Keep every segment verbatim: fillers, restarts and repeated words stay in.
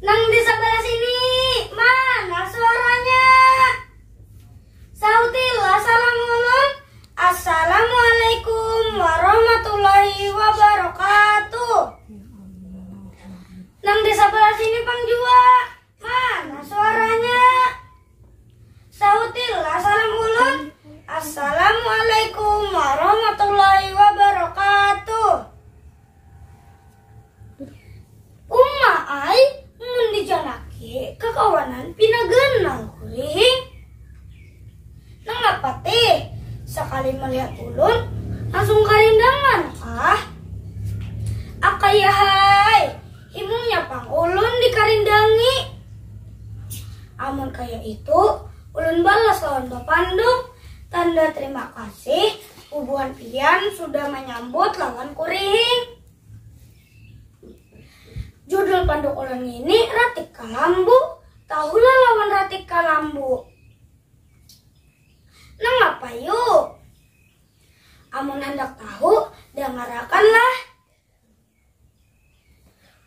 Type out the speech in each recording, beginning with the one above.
Nang di sebelah sini, mana suaranya? Sautilah salam ulun. Assalamualaikum warahmatullahi wabarakatuh. Nang di sebelah sini pang jua. Mana suaranya? Sautilah salam ulun. Assalamualaikum warahmatullahi wabarakatuh. Uma ai, mun dijanaki kakawanan pina ganal kurihing. Nangapa tih? Sakali malihat ulun, langsung karindangan kah? Akayahai, himungnya pang ulun dikarindangi. Amun kaya itu, ulun balas lawan bapanduh, tanda terima kasih bubuhan pian sudah manyambut lawan kurihing. Judul panduk ulun ngini Ratik Kalambu. Tahulah lawan Ratik Kalambu. Nangapa yu? Amun handak tahu, dangarakanlah.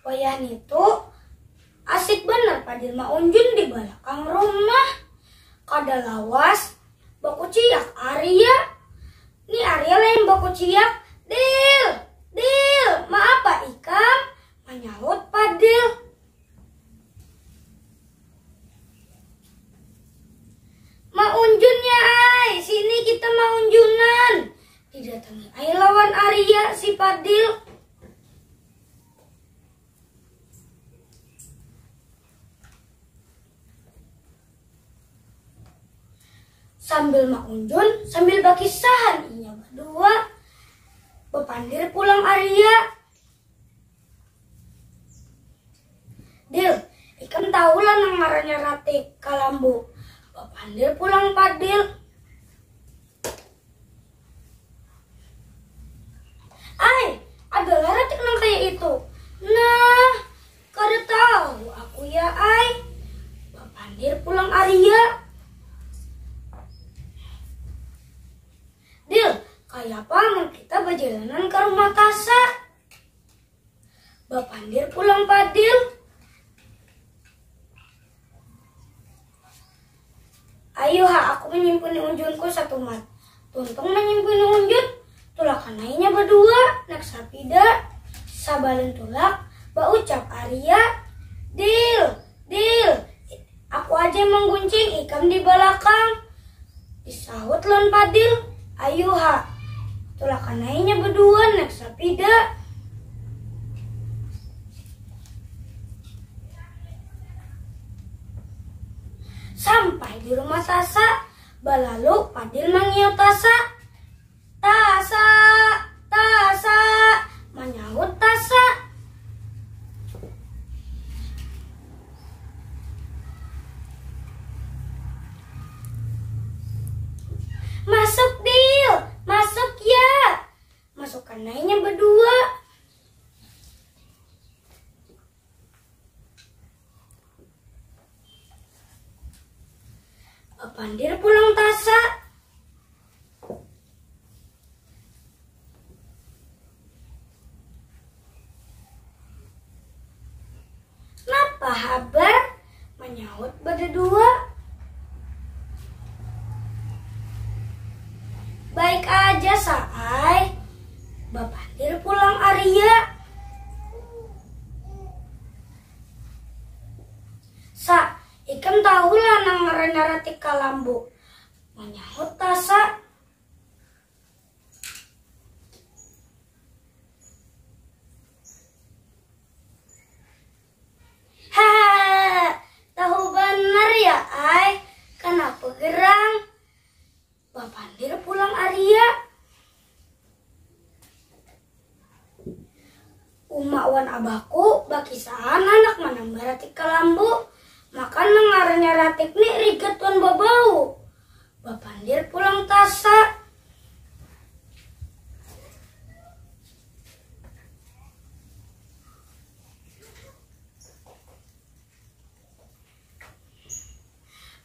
Wayah nitu, asik banar Padil maunjun di balakang rumah. Kada lawas, bakuciak Arya. Ni Arya lain bakuciak, "Dil! Dil! Maapa ikam?" manyahut Padil. "Maunjun ya ai, sini kita maunjunan." Didatangi ai lawan Arya si Padil. Sambil maunjun, sambil bakisahan inya badua. Bapandir pulang Arya. "Dil, ikam tahulah nang ngarannya Ratik Kalambu?" bapandir pulang Padil. "Ai, adalah Ratik nang kaya itu." "Nah, kada tahu aku ya ai," bapandir pulang Arya. "Dil, kayapa mun kita bajalanan ka rumah Tasa?" bapandir pulang Padil. "Ayu ha, aku manyimpuni unjunku satumat." Tuntung manyimpuni unjun, tulakan ai inya badua naik sapida. Sabalun tulak, baucap Arya, "Dil, Dil, aku aja mangguncing, ikam di balakang." Disahut lawan Padil, "Ayu ha." Tulakan ai inya badua naik sapida. Sampai di rumah Tasa, balalu Padil mangiau Tasa. "Tasa, Tasa," manyahut Tasa. "Masuk, Dil, masuk ya." Masukan ai inya badua. Bapandir pulang Tasa. "Napa habar?" manyahut badadua. "Baik aja, Sa ai," bapandir pulang Arya. "Sa, ikam tahulah nang ngarannya Ratik Kalambu?" manyahut Tasa. "Hahaha, tahu banar ya ai, kanapa gerang?" bapandir pulang Arya. "Uma wan abahku bakisahan handak manambah Ratik Kalambu, maka nang ngarannya Ratik ni rigat wan babau," bapandir pulang Tasa.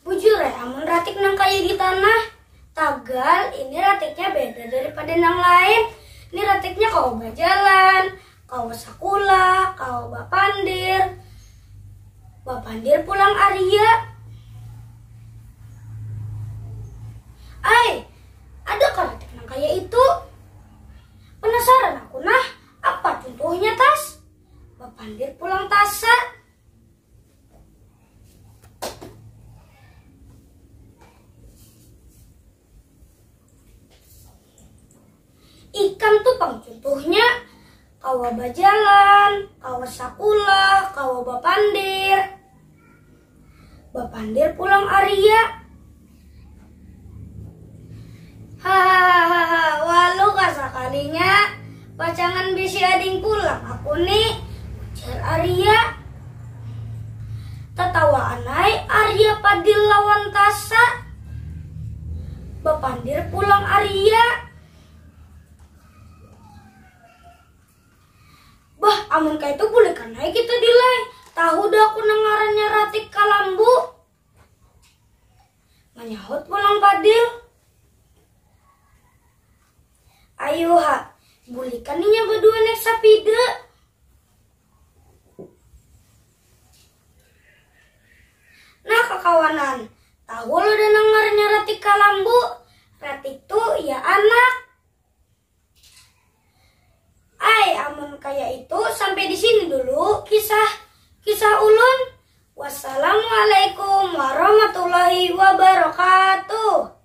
Bujur ai, amun Ratik nang kaya di tanah, tagal ini Ratiknya beda daripada nang lain. Ini Ratiknya kawa bajalan, kawa sakulah, kawa bapandir. Bapandir pulang Arya. Ai, ada karatik nang kaya itu. Penasaran aku nah, apa contohnya Tas? Bapandir pulang Tasa. Ikam tu pang contohnya, kawa bajalan, kawa sakulah, kawa bapandir. Bapandir pulang Arya. Hahaha, walu ka sakalinya, pacangan bisi ading pulang aku ni, ujar Arya. Tatawaan ai Arya Padil lawan Tasa. Bapandir pulang Arya. Bah, amun kaitu bulikan ai kita dilai. Tahu dah aku nang ngarannya Ratik Kalambu. Manyahut pulang Padil. Ayuha, bulikan inya badua naik sapida. Nah kakawanan, tahu lo dah nang ngarannya Ratik Kalambu? Ratik tu ya anak. Ai, amun kaya itu sampai di sini dulu kisah kisah ulun. Wassalamualaikum warahmatullahi wabarakatuh.